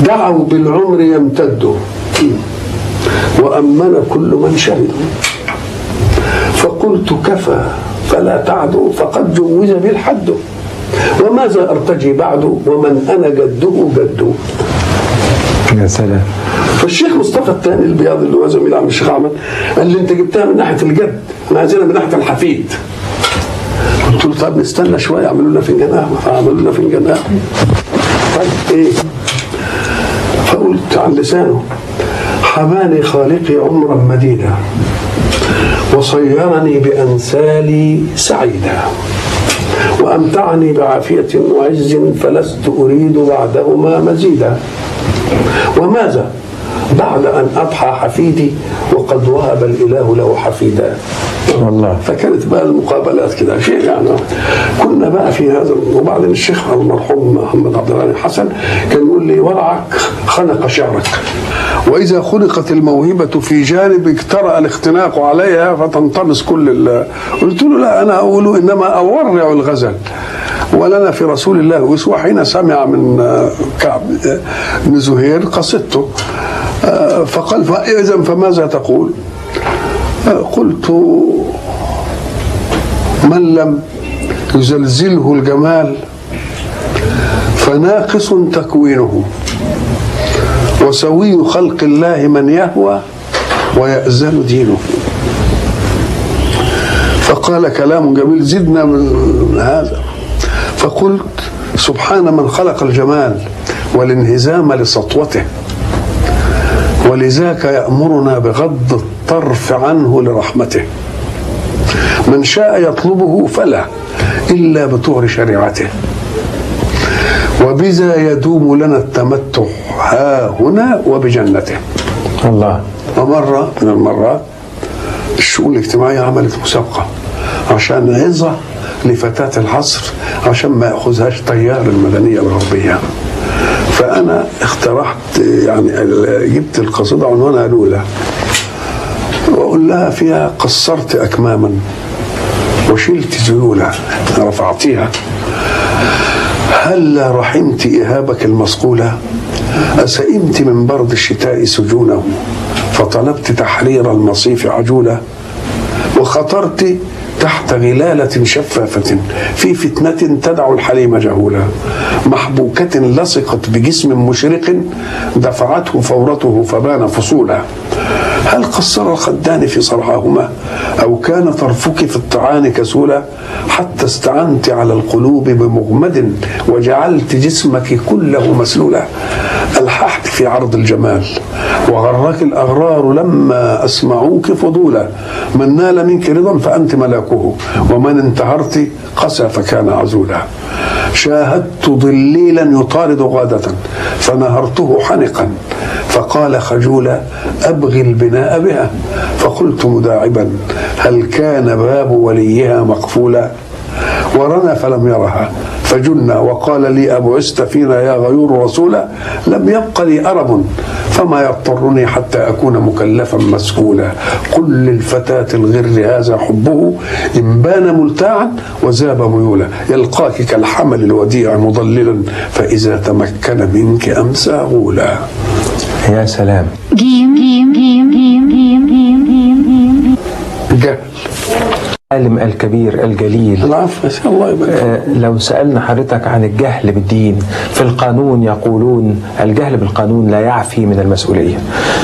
دعوا بالعمر يمتد وأمن كل من شهد، فقلت كفى فلا تعدوا فقد جوز بالحد، وماذا أرتجي بعد ومن أنا جده جده. يا سلام. فالشيخ مصطفى الثاني البياض اللي هو زميل عم الشيخ احمد قال لي انت جبتها من ناحية الجد، انا عايزينها من ناحية الحفيد. قلت له طب نستنى شوية يعملوا لنا فنجان قهوة. فعملوا لنا فنجان قهوة. طيب ايه؟ فقلت عن لسانه حماني خالقي عمرا مديدا وصيرني بأنسالي سعيدا وأمتعني بعافية وعز فلست أريد بعدهما مزيدا، وماذا بعد أن أضحى حفيدي وقد وهب الإله له حفيدا. والله. فكانت بقى المقابلات كده شيء يعني. كنا بقى في هذا. وبعدين الشيخ المرحوم محمد عبد الغني حسن كان يقول لي ورعك خنق شعرك، وإذا خلقت الموهبة في جانب اجترأ الاختناق عليها فتنطمس كل قلت له لا، أنا أقول إنما أورع الغزل، ولنا في رسول الله أسوة حين سمع من كعب بن زهير قصيدته، فقال إذا فماذا تقول؟ قلت من لم يزلزله الجمال فناقص تكوينه، وسوي خلق الله من يهوى ويأذن دينه. فقال كلام جميل زدنا من هذا. فقلت سبحان من خلق الجمال والانهزام لسطوته، ولذاك يأمرنا بغض الطرف عنه لرحمته، من شاء يطلبه فلا إلا بطهر شريعته، وبذا يدوم لنا التمتع ها هنا وبجنته. الله. ومرة من المرات الشؤون الاجتماعية عملت مسابقة عشان عظة لفتاة العصر عشان ما يأخذهاش تيار المدنية الغربية. فأنا اقترحت يعني جبت القصيدة عنوانها لولا، وأقول لها فيها قصرت أكماما وشلت ذيولا رفعتيها، هلا رحمت إهابك المصقولة، أسئمت من برد الشتاء سجونه فطلبت تحرير المصيف عجولة، وخطرت تحت غلالة شفافة في فتنة تدع الحليم جهولا، محبوكة لصقت بجسم مشرق دفعته فورته فبان فصولا، هل قصر الخدان في صرعاهما أو كان طرفك في الطعان كسولا، حتى استعنت على القلوب بمغمد وجعلت جسمك كله مسلولا، ألححت في عرض الجمال وغرك الأغرار لما أسمعوك فضولا، من نال منك رضا فأنت ملاكه ومن انتهرت قسى فكان عزولا، شاهدت ضليلا يطارد غادة فنهرته حنقا فقال خجولا أبغي البناء بها، فقلت مداعبا هل كان باب وليها مقفولا، ورنا فلم يرها فجنا وقال لي أبعثت فينا يا غيور رسولا، لم يبق لي أرب فما يضطرني حتى أكون مكلفا مسؤولا، قل للفتاة الغر هذا حبه إن بان ملتاعا وزاب ميولا، يلقاك كالحمل الوديع مضللا فإذا تمكن منك أمسى غولا. يا سلام. جيم جيم جيم جيم جيم جيم جيم. الجهل. العالم الكبير الجليل. العفو، الله يبارك. لو سألنا حضرتك عن الجهل بالدين، في القانون يقولون الجهل بالقانون لا يعفي من المسؤولية،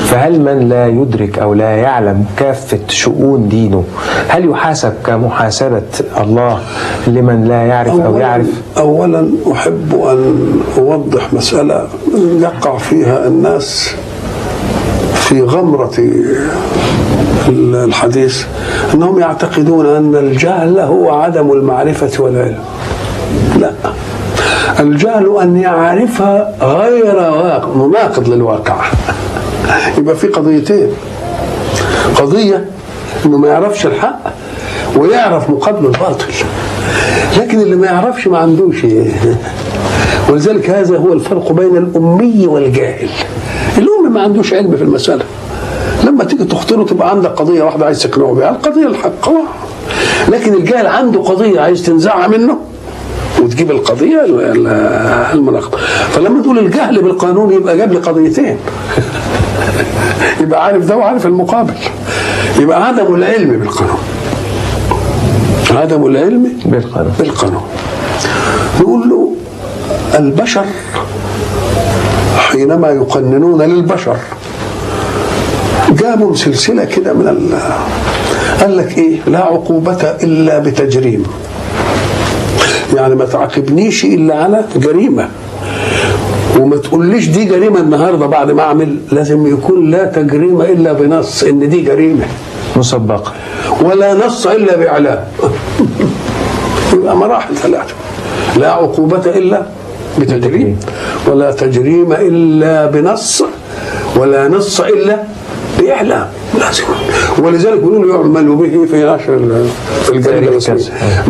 فهل من لا يدرك أو لا يعلم كافة شؤون دينه هل يحاسب كمحاسبة الله لمن لا يعرف أو يعرف؟ أولا أحب أن أوضح مسألة يقع فيها الناس في غمرة الحديث، أنهم يعتقدون أن الجهل هو عدم المعرفة والعلم. لا، الجهل أن يعرف غير واقع، مناقض للواقع. يبقى في قضيتين، قضية أنه ما يعرفش الحق ويعرف مقابله الباطل، لكن اللي ما يعرفش ما عندوش. ولذلك هذا هو الفرق بين الأمي والجاهل. الأمي ما عندوش علم في المسألة، لما تيجي تخطره تبقى عندك قضية واحدة عايز تقنعه بها، القضية الحق. لكن الجاهل عنده قضية عايز تنزعها منه وتجيب القضية المناقضة. فلما تقول الجهل بالقانون يبقى جاب لي قضيتين. يبقى عارف ده وعارف المقابل. يبقى عدم العلم بالقانون، عدم العلم بالقانون. نقول له البشر حينما يقننون للبشر جابوا سلسلة كده من قال لك إيه؟ لا عقوبة إلا بتجريم، يعني ما تعاقبنيش إلا على جريمة، وما تقوليش دي جريمة النهاردة بعد ما أعمل، لازم يكون لا تجريمة إلا بنص إن دي جريمة مسبقة، ولا نص إلا بإعلام. يبقى مراحل ثلاثة: لا عقوبة إلا بتجريم، ولا تجريم إلا بنص، ولا نص إلا بإعلام. لازم. ولذلك بنقول يعمل به في نشر الجريدة الرسمية.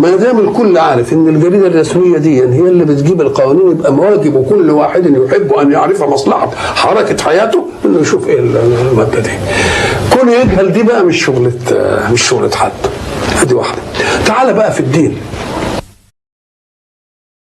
ما دام الكل عارف ان الجريدة الرسمية دي هي اللي بتجيب القوانين، يبقى واجب كل واحد يحب ان يعرف مصلحة حركة حياته انه يشوف ايه المادة دي. كون يجهل دي بقى مش شغلة، مش شغلة حد. ادي واحدة. تعال بقى في الدين.